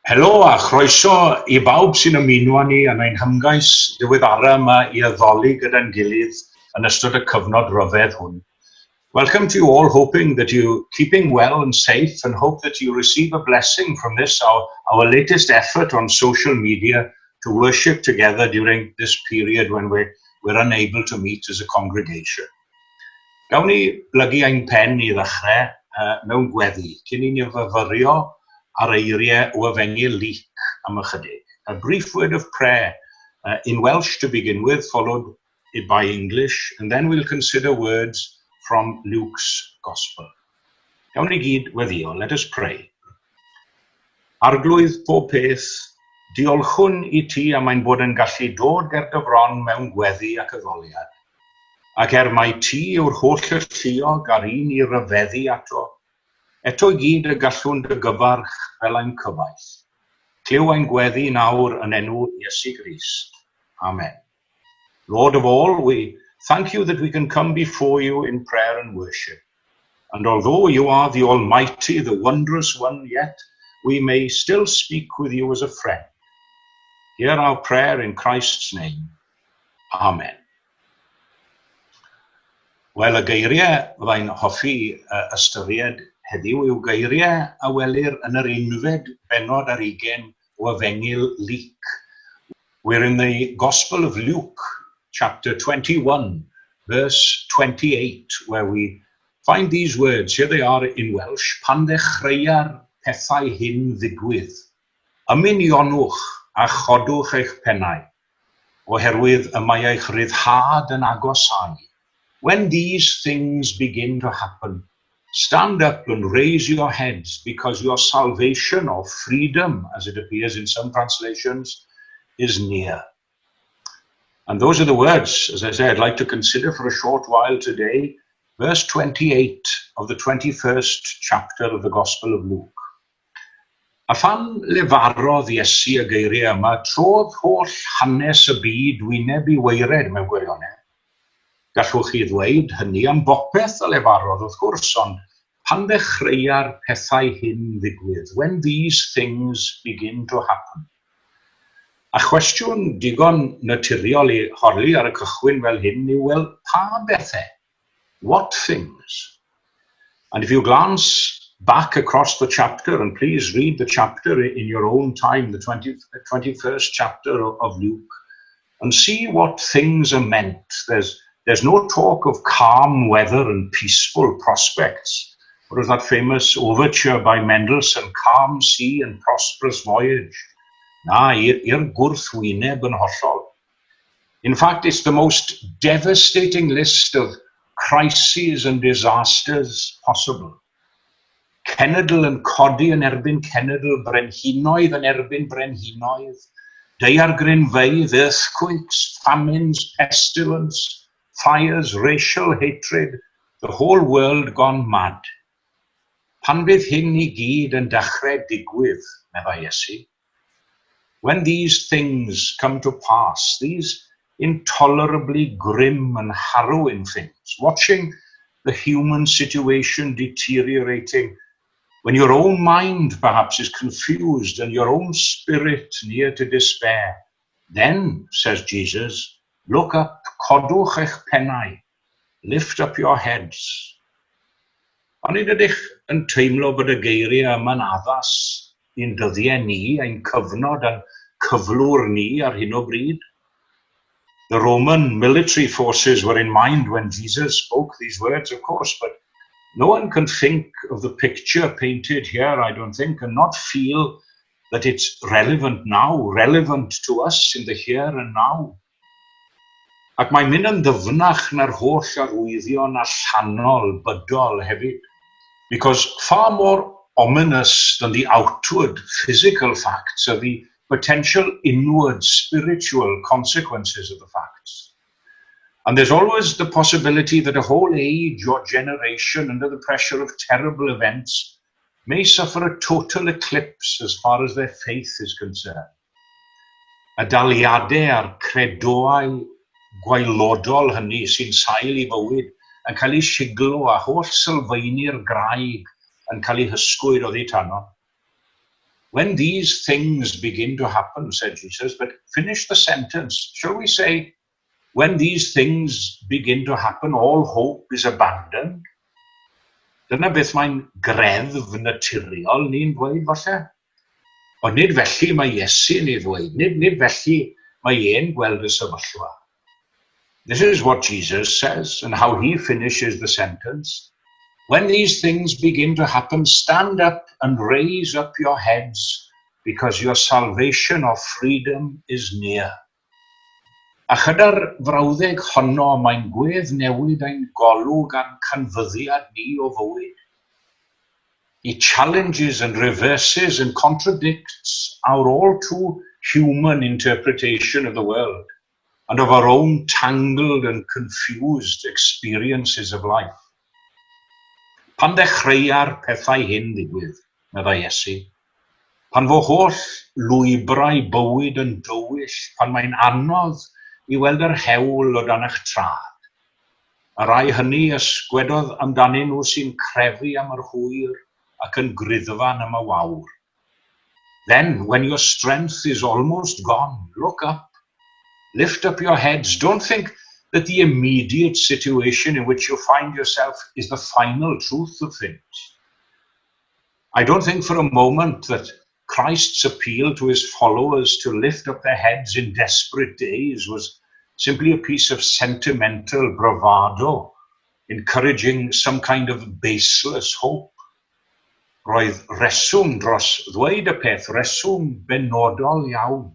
Helo a chroeso i bawb sy'n ymuno â ni yn ein hymgais ddiweddara yma i addoli gyda'n gilydd yn ystod y cyfnod rhyfedd hwn. Welcome to you all, hoping that you're keeping well and safe and hope that you receive a blessing from this, our latest effort on social media to worship together during this period when we're unable to meet as a congregation. Gawn ni blygu ein pen i ddechrau mewn gweddi, cyn i ni fyfyrio ar eiriau o Efengyl Luc am ychydig. A brief word of prayer in Welsh to begin with, followed by English, and then we'll consider words from Luke's Gospel. Gawn ni gyd weddio, let us pray. Arglwydd pob peth, diolchwn i ti am ein bod yn gallu dod ger dy fron mewn gweddi ac addoliad. Ac er mai ti yw'r holl alluog a'r un i ryfeddu ato, eto i gyd y gallwn dy gyfarch fel ein cyfaill. Clyw ein gweddi nawr yn enw Iesu Grist. Amen. Lord of all, we thank you that we can come before you in prayer and worship. And although you are the Almighty, the wondrous one, yet we may still speak with you as a friend. Hear our prayer in Christ's name. Amen. Wel, y geiriau fyddai'n hoffi ystyried heddiw yw geiriau a welir yn yr unfed bennod ar ugain o Efengyl Luc. We're in the Gospel of Luke, chapter 21, verse 28, where we find these words. Here they are in Welsh. Pan ddechreua'r pethau hyn ddigwydd, ymunionwch a chodwch eich pennau, oherwydd y mae eich rhyddhad yn agosáu. When these things begin to happen, stand up and raise your heads, because your salvation or freedom, as it appears in some translations, is near. And those are the words, as I say, I'd like to consider for a short while today, verse 28 of the 21st chapter of the Gospel of Luke. A phan lefarodd Iesu y geiriau yma, trodd holl hanes y byd wyneb i waered mewn gwirionedd. Gallwch chi ddweud hynny am bopeth a lefarodd wrth gwrs, ond pan ddechreua'r pethau hyn ddigwydd, when these things begin to happen. A chwestiwn digon naturiol i holi ar y cychwyn fel hyn yw, wel, pa bethau? What things? And if you glance back across the chapter, and please read the chapter in your own time, the 20, 21st chapter of Luke, and see what things are meant. There's no talk of calm weather and peaceful prospects. What was that famous overture by Mendelssohn, Calm Sea and Prosperous Voyage? Na, i'r gwrthwyneb yn hollol. In fact, it's the most devastating list of crises and disasters possible. Cenedl yn codi yn erbyn cenedl, brenhinoedd yn erbyn brenhinoedd, daeargrynfeydd, earthquakes, famines, pestilence, fires, racial hatred, the whole world gone mad. Pan fydd hyn i gyd yn dechrau digwydd, meddai Iesu, when these things come to pass, these intolerably grim and harrowing things, watching the human situation deteriorating, when your own mind perhaps is confused and your own spirit near to despair, then, says Jesus, look up, codwch eich pennau, lift up your heads. Onid ydych yn teimlo bod y geiriau yma'n addas i'n dyddiau ni, ein cyfnod a'n cyflwr ni ar hyn o bryd? The Roman military forces were in mind when Jesus spoke these words, of course, but no one can think of the picture painted here, I don't think, and not feel that it's relevant now, relevant to us in the here and now. Ac mae'n mynd yn ddyfnach na'r holl arwyddion allanol, bydol hefyd. Because far more ominous than the outward physical facts are the potential inward spiritual consequences of the facts. And there's always the possibility that a whole age or generation under the pressure of terrible events may suffer a total eclipse as far as their faith is concerned. Y daliadau a'r credoau gwaelodol hynny sy'n sail i fywyd yn cael eu siglo a holl sylfaeni'r graig yn cael ei hysgwyd oddi tano. When these things begin to happen, said Jesus, but finish the sentence. Shall we say, when these things begin to happen, all hope is abandoned? Dyna beth mae'n greddf naturiol ni'n dweud falle. Ond nid felly mae Iesu'n ei ddweud, nid felly mae e'n gweld y sefyllfa. This is what Jesus says and how he finishes the sentence. When these things begin to happen, stand up and raise up your heads, because your salvation or freedom is near. A chyda'r frawddeg honno, mae'n gweddnewid ein golwg a'n canfyddiad ni o fywyd. He challenges and reverses and contradicts our all too human interpretation of the world and of our own tangled and confused experiences of life. Pan ddechreua'r pethau hyn ddigwydd, meddai Iesu, pan fo holl lwybrau bywyd yn dywyll, pan mae'n anodd i weld yr hewl o dan eich traed, y rhai hynny ysgwedodd amdanyn nhw sy'n crefu am yr hwyr ac yn griddfan am y wawr. Then, when your strength is almost gone, look up. Lift up your heads. Don't think that the immediate situation in which you find yourself is the final truth of things. I don't think for a moment that Christ's appeal to his followers to lift up their heads in desperate days was simply a piece of sentimental bravado, encouraging some kind of baseless hope. Roedd reswm dros ddweud y peth, reswm benodol iawn.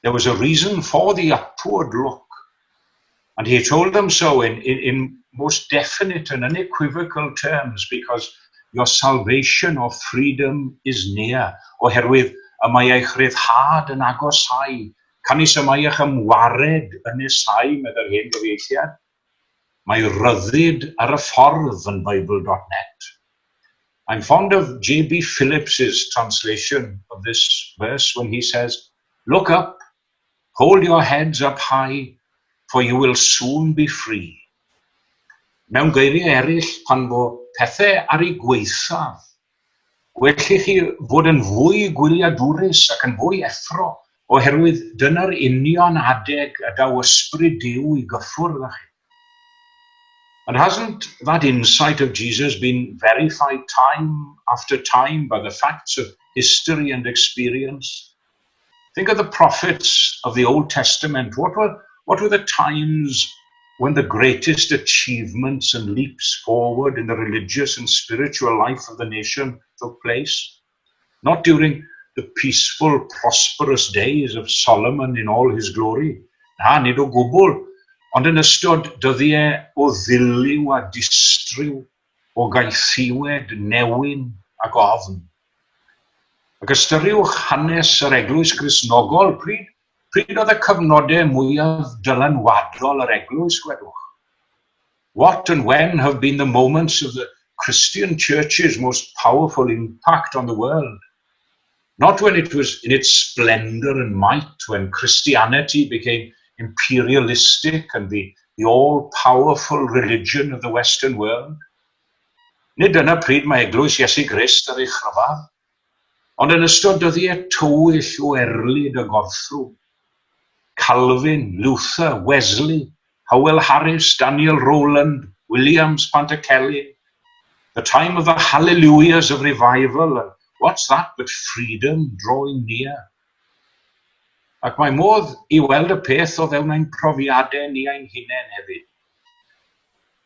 There was a reason for the upward look. And he told them so in most definite and unequivocal terms, because your salvation or freedom is near. Oherwydd y mae eich rhyddhad yn agosáu. Canys y mae eich ymwared yn nesáu, meddai'r hen gyfieithiad. Mae rhyddid ar y ffordd yn Bible.net. I'm fond of J.B. Phillips's translation of this verse when he says, "Look up, hold your heads up high, for you will soon be free." Mewn geiriau eraill, pan fo pethau ar ei gwaethaf, gwell i chi fod yn fwy gwyliadwrus ac yn fwy effro, oherwydd dyna'r union adeg y daw ysbryd Duw i gyffwrdd â chi. And hasn't that insight of Jesus been verified time after time by the facts of history and experience? Think of the prophets of the Old Testament. What were the times when the greatest achievements and leaps forward in the religious and spiritual life of the nation took place? Not during the peaceful, prosperous days of Solomon in all his glory. Na, nid o gwbl, ond yn ystod dyddiau o ddilyw a distryw, o gaethiwed, newyn ac ofn. Ac ystyriwch hanes yr Eglwys Gristnogol, pryd oedd y cyfnodau mwyaf dylanwadol yr Eglwys, gwedwch? What and when have been the moments of the Christian Church's most powerful impact on the world? Not when it was in its splendor and might, when Christianity became imperialistic and the all-powerful religion of the Western world. Nid dyna pryd mae Eglwys Iesu Grist ar ei chryfaf, ond yn ystod dyddiau tywyll o erlid a gorthrwm. Calvin, Luther, Wesley, Howell Harris, Daniel Rowland, Williams, Pantycelyn, the time of the hallelujahs of revival, and what's that but freedom drawing near? Ac mae modd i weld y peth o fewn ein profiadau ni ein hunain hefyd.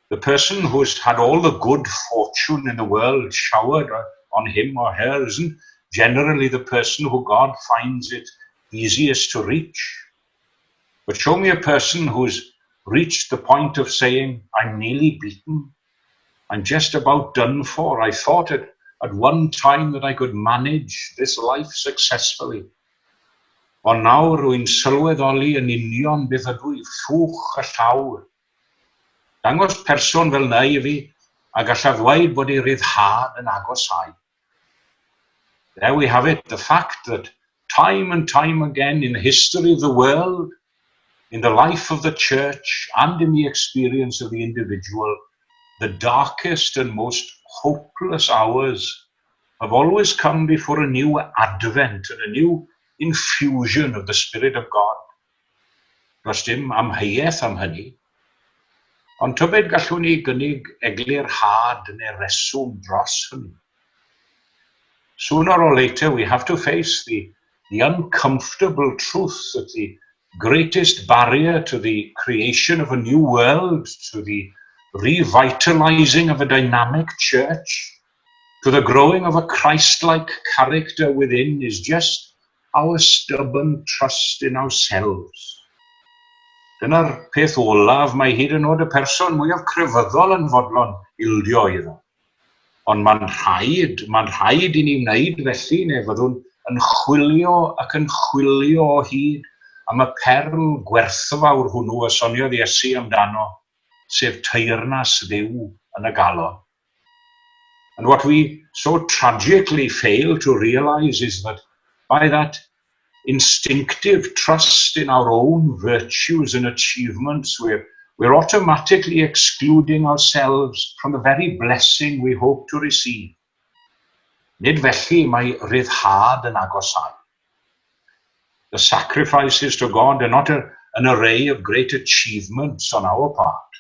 The person who's had all the good fortune in the world showered on him or her isn't generally the person who God finds it easiest to reach. But show me a person who's reached the point of saying, "I'm nearly beaten. I'm just about done for. I thought at one time that I could manage this life successfully. Ond nawr rwy'n sylweddoli yn union beth ydw i, llwch a llawr." Dangos person fel 'na i fi, a gallaf ddweud bod ei ryddhad yn agosáu. There we have it, the fact that time and time again in the history of the world, in the life of the church, and in the experience of the individual, the darkest and most hopeless hours have always come before a new advent and a new infusion of the Spirit of God. Does dim amheuaeth am hynny. Ond tybed gallwn ni gynnig eglurhad neu reswm dros hynny? Sooner or later we have to face the uncomfortable truth that the greatest barrier to the creation of a new world, to the revitalizing of a dynamic church, to the growing of a Christ-like character within is just our stubborn trust in ourselves. Dyna'r peth olaf mae hyd yn oed y person mwyaf crefyddol yn fodlon ildio iddo. Ond mae'n rhaid i ni wneud felly, neu fyddwn yn chwilio ac yn chwilio o hyd am y perl gwerthfawr hwnnw y soniodd Iesu amdano, sef teyrnas Dduw yn y galon. And what we so tragically fail to realize is that by that instinctive trust in our own virtues and achievements, we're automatically excluding ourselves from the very blessing we hope to receive. Nid felly mae ryddhad yn agosáu. The sacrifices to God are not an array of great achievements on our part.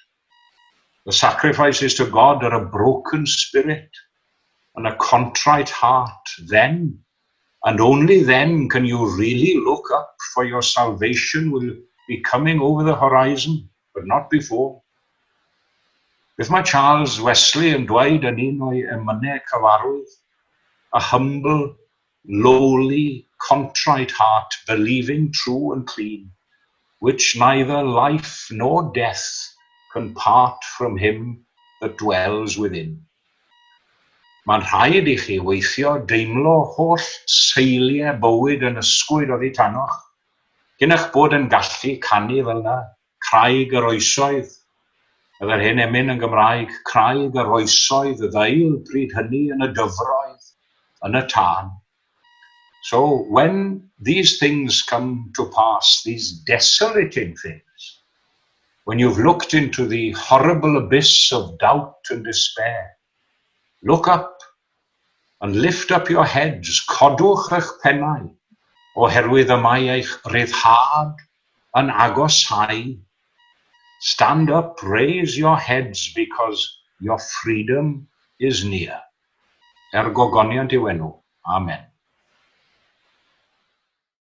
The sacrifices to God are a broken spirit and a contrite heart. Then, and only then, can you really look up, for your salvation will be coming over the horizon, but not before. Beth mae Charles Wesley yn dweud yn un o'i emynau cyfarwydd? "A humble, lowly, contrite heart, believing true and clean, which neither life nor death can part from him that dwells within." Mae'n rhaid i chi weithio deimlo holl seiliau bywyd yn ysgwyd oddi tanoch, cyn eich bod yn gallu canu fel yna, "Craig yr oesoedd". Fel yr hen emyn yn Gymraeg, "Craig yr oesoedd, y ddeil pryd hynny yn y dyfroedd, yn y tân." So when these things come to pass, these desolating things, when you've looked into the horrible abyss of doubt and despair, look up and lift up your heads, codwch eich pennau, oherwydd y mae eich ryddhad yn agosáu. Stand up, raise your heads, because your freedom is near. Er gogoniant i'w enw. Amen.